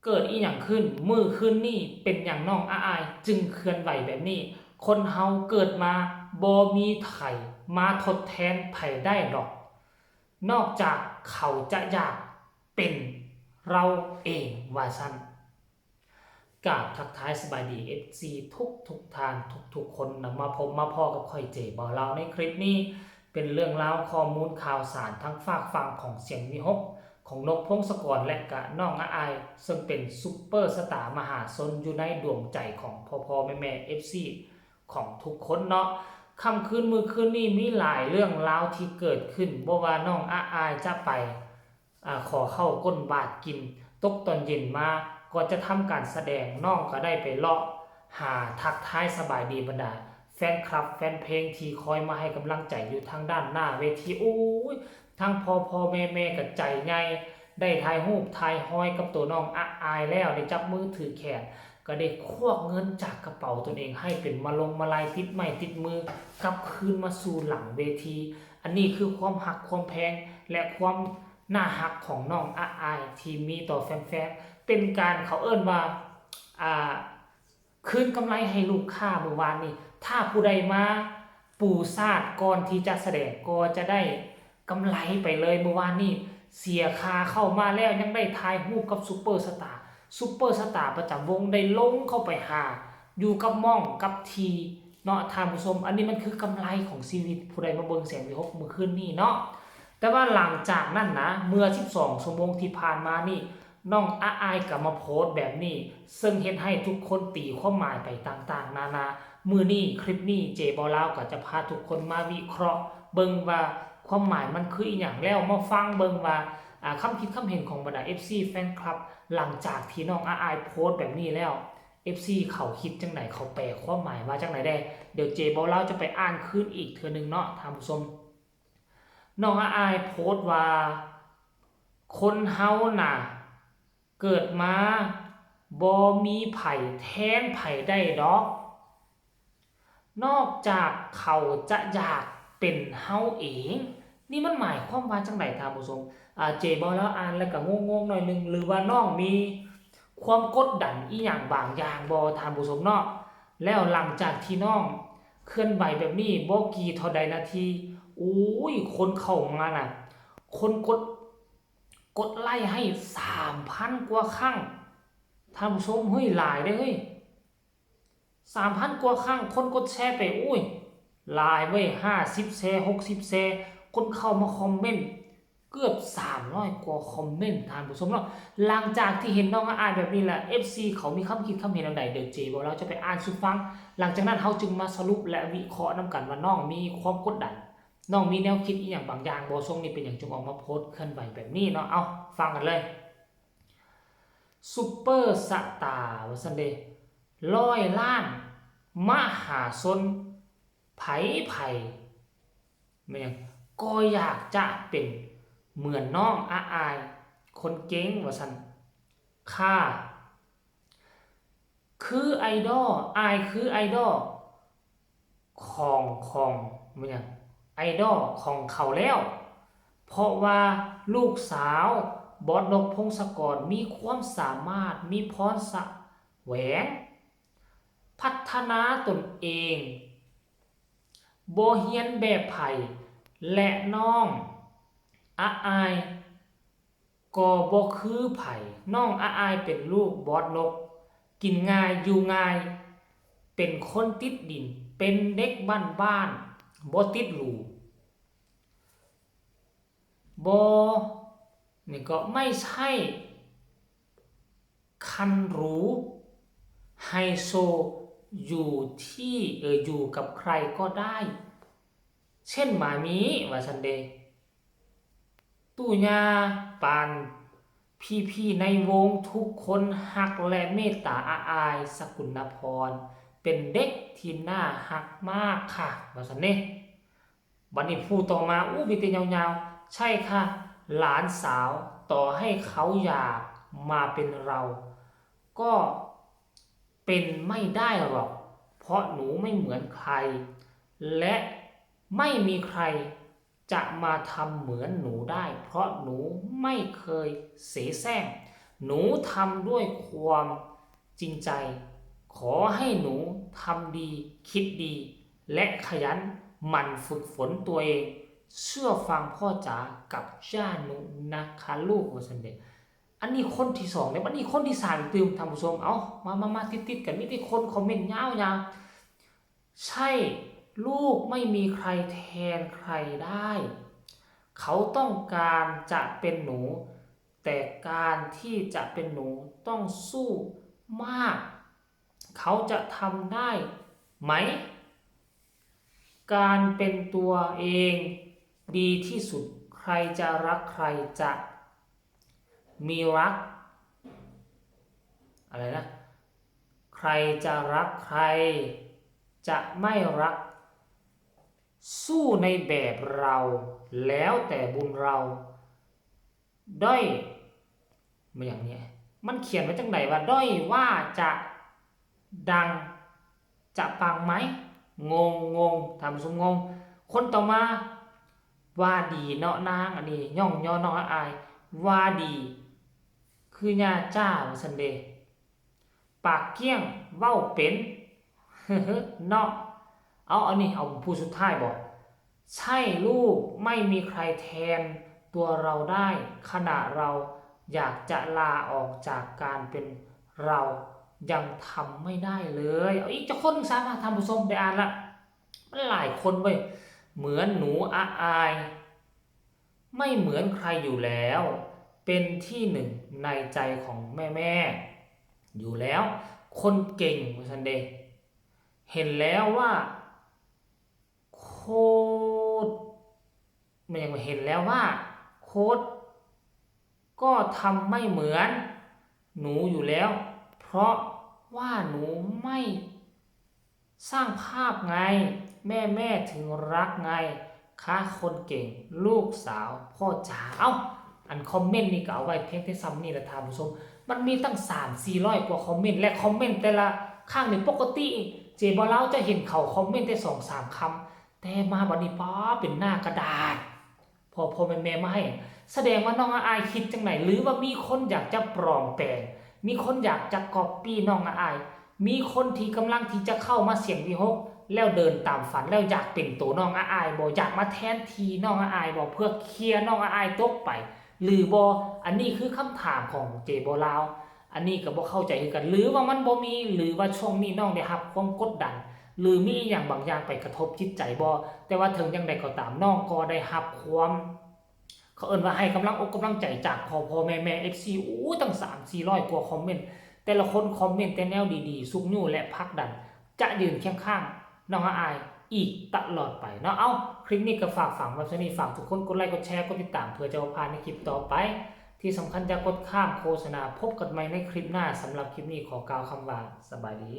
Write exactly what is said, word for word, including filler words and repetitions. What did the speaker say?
เกิดอีหยังขึ้น มื้อคืนนี้เป็นหยังน้องอาอายจึงเคลื่อนไหวแบบนี้ คนเฮาเกิดมาบ่มีไผมาทดแทนไผได้ดอก นอกจากเขาจะอยากเป็นเราเองว่าซั่น กราบทักทายสบายดี เอฟซี ทุกทุกท่านทุกๆคนนะ มาพบมาพ้อกับข้อยเจบ่าวลาวในคลิปนี้ เป็นเรื่องราวข้อมูลข่าวสารทั้งฝากฝั่งของเสียงวิหกของนกพงศกรและกะน้องอาอาย ซึ่งเป็นซุปเปอร์สตาร์มหาชนอยู่ในดวงใจของพ่อพ่อแม่แม่ เอฟซี ของทุกคนเนาะ ค่ำคืนมื้อคืนนี้มีหลายเรื่องราวที่เกิดขึ้น บ่ว่าน้องอาอายจะไป อ่า ขอข้าวก้นบาทกิน ตกตอนเย็นมาก็จะทำการแสดง น้องก็ได้ไปเลาะหาทักทายสบายดีบรรดา แฟนคลับแฟนเพลงที่คอยมาให้กำลังใจอยู่ทางด้านหน้าเวที โอ้ย ทั้งพ่อพ่อแม่แม่ก็ใจใหญ่ ได้ถ่ายรูปถ่ายฮอยกับตัวน้องอาอายแล้ว ได้จับมือถือแขน ก็ได้ควักเงินจากกระเป๋าตนเองให้เป็นมาลงมาลัยติดไม้ติดมือกลับคืนมาสู่หลังเวที อันนี้คือความฮักความแพงและความน่าฮักของน้องอาอายที่มีต่อแฟนๆ เป็นการเขาเอิ้นว่า อ่า คืนกำไรให้ลูกค้ามื้อวานนี้ ถ้าผู้ใดมาปูซาดก่อนที่จะแสดงก็จะได้กำไรไปเลย มื้อวานนี้เสียค่าเข้ามาแล้วยังได้ถ่ายรูปกับซุปเปอร์สตาร์ ซุปเปอร์สตาร์ประจำวงได้ลงเข้าไปหา อยู่กับหม่องกับทีเนาะท่านผู้ชม อันนี้มันคือกำไรของชีวิตผู้ใดมาเบิ่งเสียงวิหกมื้อคืนนี้เนาะ แต่ว่าหลังจากนั้นนะ เมื่อ สิบสอง ชั่วโมงที่ผ่านมานี่ น้องอาอายก็มาโพสต์แบบนี้ ซึ่งเฮ็ดให้ทุกคนตีความหมายไปต่างๆ นานา มื้อนี้คลิปนี้เจบ่าวลาวก็จะพาทุกคนมาวิเคราะห์เบิ่งว่าความหมายมันคืออีหยัง แล้วมาฟังเบิ่งว่า อ่า คำคิดคำเห็นของบรรดา เอฟซี แฟนคลับ หลังจากที่น้องอาอายโพสต์แบบนี้แล้ว เอฟซี เขาคิดจังใด เขาแปลความหมายว่าจังใดแด่ เดี๋ยวเจบ่าวลาวจะไปอ่านคืนอีกเทื่อหนึ่งเนาะท่านผู้ชม น้องอาอายโพสต์ว่า คนเฮาน่ะ เกิดมาบ่มีไผแทนไผได้ดอก นอกจากเขาจะอยากเป็นเฮาเอง นี่มันหมายความว่าจังใดท่านผู้ชม อ่า เจบ่าวลาวอ่านแล้วก็งงๆ หน่อยหนึ่ง หรือว่าน้องมีความกดดันอีหยังบางอย่างบ่ท่านผู้ชมเนาะ แล้วหลังจากที่น้องเคลื่อนไหวแบบนี้บ่กี่เท่าใดนาที อุ้ย คนเข้ามาน่ะ คนกด กดไลค์ให้ สามพัน กว่าครั้ง ท่านผู้ชม เฮ้ย หลายเด้อเฮ้ย สามพัน กว่าครั้ง คนกดแชร์ไป อุ้ย หลายเว้ย ห้าสิบ แชร์ หกสิบ แชร์ คนเข้ามาคอมเมนต์ เกือบ สามร้อย กว่าคอมเมนต์ ท่านผู้ชมเนาะ หลังจากที่เห็นน้องอาอายแบบนี้แล้ว เอฟซี เขามีคำคิดคำเห็นแนวใด เดี๋ยวเจบ่าวลาวจะไปอ่านสู่ฟัง หลังจากนั้นเฮาจึงมาสรุปและวิเคราะห์นำกันว่าน้องมีความกดดัน น้องมีแนวคิดอีหยังบางอย่างบ่ ช่วงนี้เป็นหยังจึงออกมาโพสต์เคลื่อนไหวแบบนี้เนาะ เอ้า ฟังกันเลย ซุปเปอร์สตาร์ว่าซั่นเด้ ร้อยล้าน มหาชน ไผๆ แม่นหยัง ก็อยากจะเป็นเหมือนน้องอาอาย คนเก่งว่าซั่น ค่ะ คือไอดอล อายคือไอดอลของ ของ แม่นหยัง ไอดอลของเขาแล้ว เพราะว่าลูกสาวบอสนกพงศกรมีความสามารถ มีพรแสวง พัฒนาตนเอง บ่เรียนแบบไผ และน้องอาอาย ก็บ่คือไผ น้องอาอายเป็นลูกบอสนก กินง่ายอยู่ง่าย เป็นคนติดดิน เป็นเด็กบ้านๆ บ่ติดหรู บ่ นี่ก็ไม่ใช่คันหรู ไฮโซ อยู่ที่ เออ อยู่กับใครก็ได้ เช่นหมามีว่าซั่นเด้ ตู้ย่า ปาน พี่ๆ ในวงทุกคนฮักและเมตตาอาอาย สกุลนพร เป็นเด็กที่น่าฮักมากค่ะ ว่าซั่นเด้ บัดนี้ผู้ต่อมา อู้ มีแต่ยาวๆ ใช่ค่ะ หลานสาว ต่อให้เขาอยากมาเป็นเรา ก็เป็นไม่ได้หรอก เพราะหนูไม่เหมือนใคร และไม่มีใครจะมาทำเหมือนหนูได้ เพราะหนูไม่เคยเสแสร้ง หนูทำด้วยความจริงใจ ขอให้หนูทำดี คิดดี และขยันหมั่นฝึกฝนตัวเอง เชื่อฟังพ่อจ๋ากับย่าหนูนะคะลูก ว่าซั่นเด้ อันนี้คนที่สองเด้ บัดนี้คนที่สามอีกตื่ม ท่านผู้ชม เอ้า มา มา มา ติดๆ กัน มีแต่คนคอมเมนต์ยาวๆ ใช่ ลูกไม่มีใครแทนใครได้ เขาต้องการจะเป็นหนู แต่การที่จะเป็นหนูต้องสู้มาก เขาจะทำได้ไหม การเป็นตัวเองดีที่สุด ใครจะรักใครจะมีรัก อะไรนะ ใครจะรักใคร จะไม่รัก สู้ในแบบเรา แล้วแต่บุญเรา ด้อย มาอย่างเนี้ย มันเขียนไว้จังไหนว่า ด้อยว่าจะดัง จะปังไหม งง งง ท่านผู้ชมงง คนต่อมา ว่าดีเนาะนาง อันนี้ย่องย่อน้องอาย ว่าดี คือย่าจ้า ว่าซั่นเด้ ปากเกี้ยง เว้าเป็น เนาะ เอา อันนี้ เอาผู้สุดท้ายบ่ ใช่ลูก ไม่มีใครแทนตัวเราได้ ขนาดเราอยากจะลาออกจากการเป็นเรา ยังทำไม่ได้เลย เอาอีกจักคนสามารถ ท่านผู้ชมได้อ่านละ มันหลายคนเว้ย เหมือนหนูอาอาย ไม่เหมือนใครอยู่แล้ว เป็นที่หนึ่งในใจของแม่ๆ อยู่แล้ว คนเก่ง ว่าซั่นเด้ เห็นแล้วว่า โคตร มันยังเห็นแล้วว่า โคตร ก็ทำไม่เหมือนหนูอยู่แล้ว เพราะว่าหนูไม่สร้างภาพไง แม่ๆ ถึงรักไงคะ คนเก่ง ลูกสาวพ่อจ๋า เอ้า อันคอมเมนต์นี่ก็เอาไว้เพียงแต่ส่ำนี่แหละท่านผู้ชม มันมีตั้งสามสี่ร้อยกว่าคอมเมนต์ และคอมเมนต์แต่ละครั้งนี่ ปกติเจบ่าวลาวจะเห็นเขาคอมเมนต์แต่สองสามคำ แต่มาบัดนี้ป๊าด เป็นหน้ากระดาษ พ่อๆ แม่ๆ มาให้ แสดงว่าน้องอาอายคิดจังไหน หรือว่ามีคนอยากจะปลอมแปลง มีคนอยากจะก๊อปปี้น้องอาอาย มีคนที่กำลังที่จะเข้ามาเสียงวิหก แล้วเดินตามฝัน แล้วอยากเป็นตัวน้องอาอายบ่ อยากมาแทนที่น้องอาอายบ่ เพื่อเคลียร์น้องอาอายตกไป หรือบ่ อันนี้คือคำถามของเจบ่าวลาว อันนี้ก็บ่เข้าใจคือกัน หรือว่ามันบ่มี หรือว่าช่วงนี้น้องได้รับความกดดัน หรือมีอีหยังบางอย่างไปกระทบจิตใจบ่ แต่ว่าถึงอย่างใดก็ตาม น้องก็ได้รับความ เขาเอิ้นว่าให้กำลังอกกำลังใจจากพ่อๆ แม่ๆ เอฟซี อู้ตั้งสามสี่ร้อยกว่าคอมเมนต์ แต่ละคนคอมเมนต์แต่แนวดีๆ ชุกชูและผลักดัน จะยืนเคียงข้างน้องอาอายอีกตลอดไปเนาะ เอ้า คลิปนี้ก็ฝากฝังไว้เท่านี้ ฝากทุกคนกดไลค์ กดแชร์ กดติดตาม เพื่อจะบ่พลาดในคลิปต่อไป ที่สำคัญอย่ากดข้ามโฆษณา พบกันใหม่ในคลิปหน้า สำหรับคลิปนี้ขอกล่าวคำว่าสบายดี